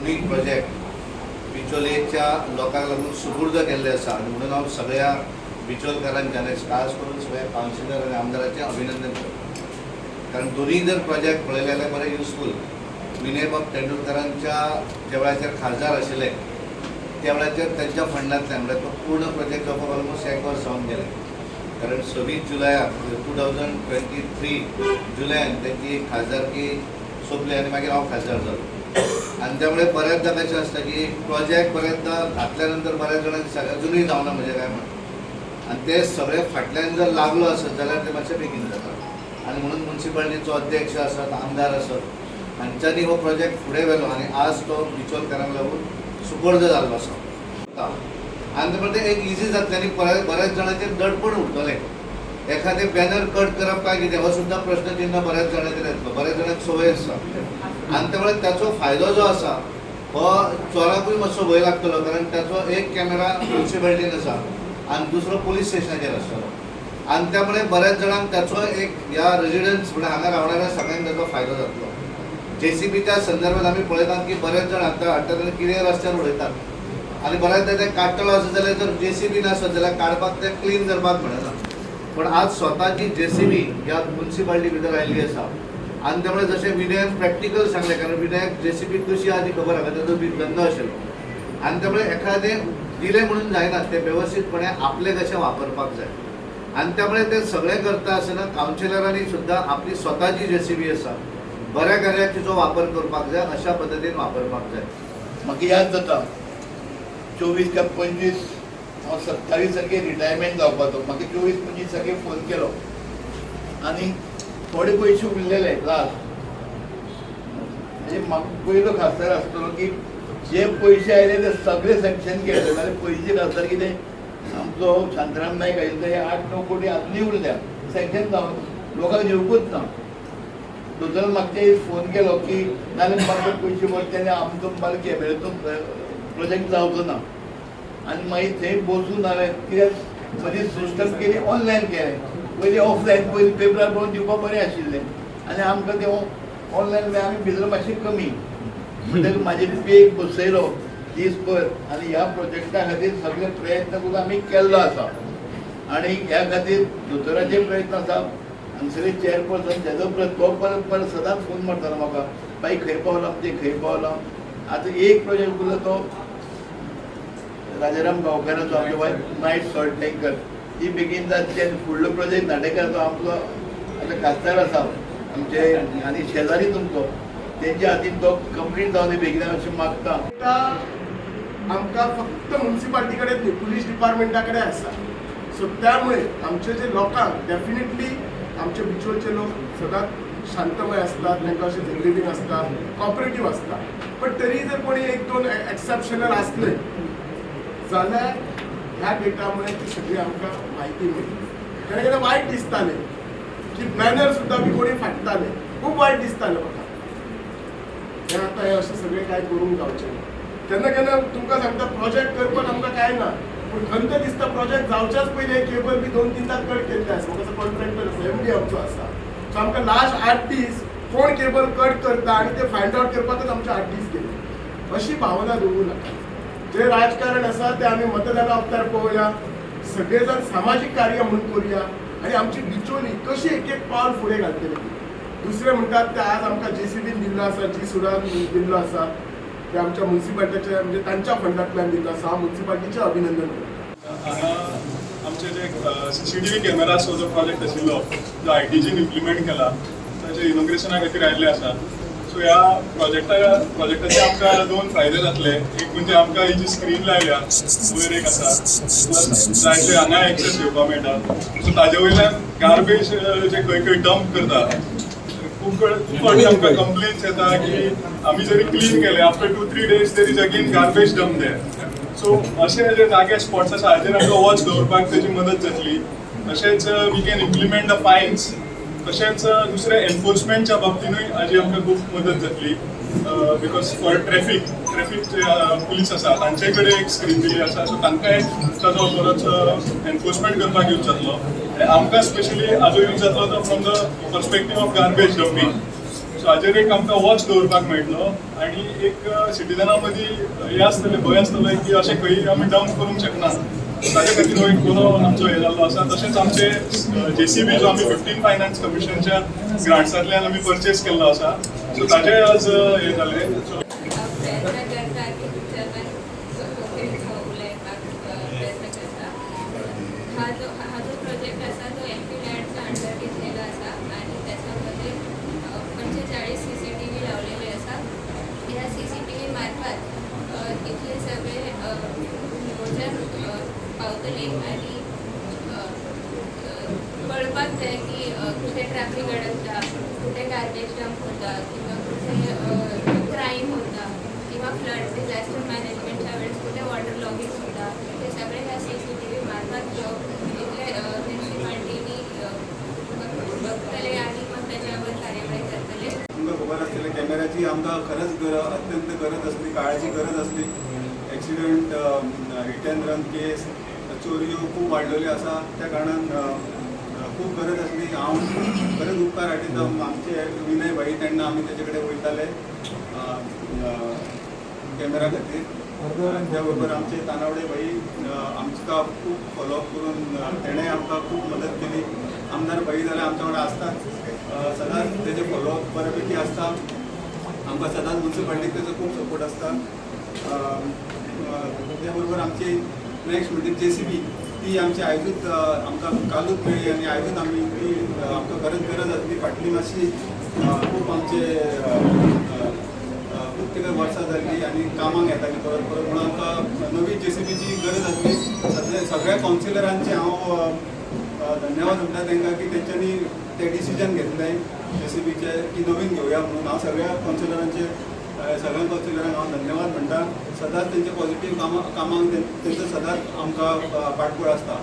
दोनूय प्रोजेक्ट बिचोलेच्या लोकांक लागून सुपूर्द केल्ले आसा आनी म्हणून हांव सगळ्या बिचोलकारांचे आनी खास करून सगळ्या कावन्सिलर आनी आमदाराचें अभिनंदन करता, कारण दोनूय जर प्रोजेक्ट पळयले जाल्यार बरे युजफूल. विनयबाब तेंडुलकरांच्या ज्या वेळाचेर खासदार आशिल्ले, त्या वेळाचेर तांच्या फंडांतल्यान, म्हळ्यार तो पूर्ण प्रोजेक्ट जावपाक ऑलमोस्ट एक वर्स जावन गेलें, कारण 26 जुलयाक, 2023 जुलयान तांची खासदारकी सोंपली आनी मागीर हांव खासदार जालो. आनी त्यामुळे बऱ्याचदा कशें आसता की प्रोजेक्ट बऱ्याचदा घातल्या नंतर बऱ्याच जाणांक सांग अजुनूय जावना म्हणजे काय म्हण. आनी ते सगळे फाटल्यान जर लागलो आसत जाल्यार ते मातशें बेगीन जाता. आनी म्हणून मुन्सिपालिटीचो अध्यक्ष आसत, आमदार आसत, हांच्यांनी हो प्रोजेक्ट फुडें व्हेलो आनी आज तो बिचोलकारांक लागून सुपूर्द जाल्लो आसा. आनी ते ते एक इजी जातलें आनी बऱ्याच जाणांचेर दडपण उरतलें. एखादें बॅनर कट करप काय कितें हो सुद्दां प्रश्नचिन्ह बऱ्याच जाणांचेर येतलो. बऱ्याच जाणांक संवय आसा आनी त्यामुळे ताचो फायदो जो आसा हो चोराकूय मातसो भंय लागतलो, कारण ताचो एक कॅमेरा मुन्सिपालिटीन आसा आनी दुसरो पुलीस स्टेशनाचेर आसतलो. आनी त्यामुळे बऱ्याच जाणांक ताचो एक ह्या रेजिडन्स, म्हणजे हांगा रावणाऱ्या सगळ्यांक ताचो फायदो जातलो. जेसीबीच्या संदर्भात आमी पळयतात की बरेच जाण आतां हाडटात आनी कितें रस्त्यार उडयतात आनी बऱ्याचदा ते काडटलो आसत जाल्यार, जर जेसीबी नासत जाल्यार काडपाक, ते क्लीन करपाक मेळना. पण आज स्वताची जेसीबी ह्या मुन्सिपालिटी भितर आयिल्ली आसा. आनी त्यामुळे जशें विनयान प्रॅक्टिकल सांगलें, कारण विनयाक जेसीबी कशी आहा ती खबर आहा, ताचो बी धंदो आशिल्लो. आनी त्यामुळे एखादें दिलें म्हणून जायना, ते वेवस्थीतपणे आपले कशें वापरपाक जाय. आनी त्यामुळे ते सगळें करता आसतना कावन्सिलरांनी सुद्दां आपली स्वताची जेसीबी आसा, बऱ्या कार्याक तिचो वापर करपाक जाय, अशा पद्दतीन वापरपाक जाय. म्हाका याद जाता, 24 काय 25, हांव 27 तारखेर रिटायरमेंट जावपाचो. म्हाका 24-25 तारखेर फोन केलो आनी थोडे पयशे उरलेले लास्ट. म्हणजे म्हाका पयलो खासदार आसतलो की जे पयशे आयले ते सगळे सँक्शन केले. जाल्यार पयलींचे खासदार कितें, आमचो शांताराम नायक आशिल्लो, ते 8-9 कोटी आजुनूय उरल्या, सँक्शन जावन लोकांक दिवकूच ना. दोतोरान म्हाका ते फोन केलो की नाल्यार म्हाका पयशे भरते आनी आमचो मागीर कॅमेराचो प्रोजेक्ट जावचो ना. आनी मागीर थंय बसून हांवें, कित्याक म्हजी सिस्टम केली, ऑनलायन केलें. पयलीं ऑफलायन, पयलीं पेपरार बरोवन दिवपाक बरें आशिल्लें आनी आमकां तें ऑनलायन आमी भितर मातशें कमी. म्हणटकीर म्हाजे पेक बसयलो दीसभर आनी ह्या प्रोजेक्टा खातीर सगळे प्रयत्न करून आमी केल्लो आसा. आनी ह्या खातीर दोतोराचे प्रयत्न आसा, हांगसरले चेअरपर्सन तेजो प्रयत्न, तो परत परत सदांच फोन मारतालो म्हाका, बाई, खंय पावला ते, खंय पावला? आतां एक प्रोजेक्ट उरलो, तो राजाराम गांवकाराचो, आमचो नायट सॉल्ट टँकर, ती बेगीन जातली. आनी फुडलो प्रोजेक्ट नाटेकाराचो, आमचो आतां खासदार आसा आमचे आनी शेजारी तुमचो, तेंच्या हातीन तो कंप्लीट जावन बेगीन अशें मागता. आमकां फक्त मुन्सिपालिटी कडेन न्ही, पुलीस डिपार्टमेंटा कडेन आसा. सो त्यामुळे आमचे जे लोकांक डेफिनेटली, आमचे बिचोलचे लोक सदांच शांतमय असतात, तांकां अशें झगडी बी नासता, कॉपरेटीव आसता. पण तरी जर कोणी एक दोन एक्सेप्शनल आसले जाल्यार ह्या डेटामुळे ती सगळी आमकां म्हायती मेळ्ळी. केन्ना केन्ना वायट दिसतालें की बॅनर सुद्दां बी कोणी फाडटाले. खूब वायट दिसतालें म्हाका हें. आतां हें अशें सगळें कांय करूंक जावचें ना. केन्ना केन्ना तुमकां सांगता, प्रोजेक्ट करपाक आमकां कांय ना, पूण खंत दिसता, प्रोजेक्ट जावच्याच पयलीं केबल बी दोन तीनदां कट केल्ले आसा. म्हाका कॉन्ट्रॅक्टर आसा, एमडी आमचो आसा. सो आमकां लास्ट 8 दीस कोण केबल कट करता आनी ते फायंड आवट करपाकच आमचे 8 दीस गेले. अशी भावना दवरूं नाका. जे राजकारण आसा ते आमी मतदाना वक्तार पळोवया. सगळे जाण सामाजीक कार्य म्हणून करुया आनी आमची बिचोली कशी एक एक पावल फुडें घालतली ती. दुसरें म्हणटात ते आज आमकां जेसीबीन दिल्लो आसा, जी सुडान दिल्लो आसा, ते आमच्या मुन्सिपालिटीच्या, म्हणजे तांच्या फंडांतल्यान दिल्लो आसा. हांव मुन्सिपालिटीचें अभिनंदन करता. हांगा आमचे जे सीसीटीव्ही कॅमेराचो जो प्रोजेक्ट आशिल्लो, जो आयटीजीन इम्प्लिमेंट केला, ताचे इनॉग्रेशना खातीर आयिल्ले आसा. सो ह्या प्रोजेक्टाचे आमकां दोन फायदे जातले. एक म्हणजे आमकां ही जी स्क्रीन लायल्या वयर एक आसा, प्लस जायते हांगा एक्सेस घेवपाक मेळटा. सो ताजे वयल्यान गार्बेज जे खंय खंय डंप करता, खूब कडेन, खूब फावटी आमकां कंप्लेन्स येता की आमी जरी क्लीन केले, after 2-3 days there is again garbage dump there. So अशे जे जागे, स्पॉट्स आसा, हाजेर आमकां वॉच दवरपाक तेजी मदत जातली. तशेंच we can implement the fines. तशेंच दुसरें, एनफोर्समेंटच्या बाबतीनूय हाजी आमकां खूब मदत जातली, because for traffic J police आसा, तांचे कडेन एक स्क्रीन दिली आसा. सो तांकांय ताजो बरोच एनफोर्समेंट करपाक यूज जातलो आनी आमकां स्पेशली हाजो यूज जातलो तो from the perspective of garbage dumping. So so हाजेर एक आमकां वॉच दवरपाक मेळटलो आनी एक सिटीजना मदीं हें आसतलें, भंय आसतलो की अशें खंय आमी डंप करूंक शकना. ताजे खातीर हो एक बरो आमचो हें जाल्लो आसा. तशेंच आमचे जेसीबी जो आमी 15 फायनान्स कमिशनच्या ग्रांट्सांतल्यान आमी परचेस केल्लो आसा, सो ताजे आज हें जालें. सो प्रयत्न करता की तुमच्या कोंकणीत उलयपाक प्रयत्न करता. हा जो प्रोजेक्ट आसा तो एमपी लॅडच्या अंडर घेतलेला आसा आणि त्याच्यामध्ये 45 सीसीटीव्ही लावलेले आसा. ह्या सीसीटीव्ही मार्फत इथले सगळे नियोजन पावतले आणि अ, अ, कळपाक जाय की कुठे ट्रॅफिक अडकता, कुठे गार्बेज डंप होता किंवा कुठे क्राईम होता किंवा फ्लड डिझास्टर मॅनेजमेंटच्या वेळेस कुठे वॉटर लॉगिंग होता, हे सगळे ह्या सीसीटीव्ही मार्फत इथले म्युन्सिपाल्टीनी बघतले आणि मग त्याच्यावर कार्यवाही करतले. तुमकां खबर आसतलें, कॅमेराची आमकां खरंच अत्यंत गरज आसली, काळाची गरज आसली. Accident, hit and run case, चोरयो खूब वाडलेल्यो आसा. त्या कारणान खूब गरज आसली. हांव खरेंच उपकार हाडिता आमचे विनय भाई, तेन्ना आमी तेजे कडेन वयताले कॅमेरा खातीर. त्या बरोबर आमचे तानावडे भाई आमकां खूब फॉलोअप करून तेणें आमकां खूब मदत केली. आमदार भाई जाल्यार आमच्या वांगडा आसतात सदांच, तेजे फॉलोअप बऱ्यापैकी आसता. आमकां सदांच म्युन्सिपाल्टीक तेजो खूब सपोर्ट आसता. त्या बरोबर आमची नेक्स्ट म्हणजे जेसीबी, ती आमची आयजूच आमकां कालूच मेळ्ळी आनी आयजूच आमी ती आमकां खरेंच गरज आसली. फाटली मातशी खूब आमचे खूब तिका वर्सां जाल्ली आनी कामाक येताली परत परत, म्हणून आमकां नवी जेसीबीची गरज आसली. सगळे सगळ्या कावन्सिलरांचे हांव धन्यवाद म्हणटा तांकां की तेंच्यांनी तें डिसिजन घेतलें जेसीबीचें की नवीन घेवया म्हणून. हांव सगळ्या कावन्सिलरांचे, सगळ्या कावन्सिलरांक हांव धन्यवाद म्हणटा. सदांच तेंचे पॉझिटीव कामां कामांक तेंचो सदांच आमकां पाठबळ आसता.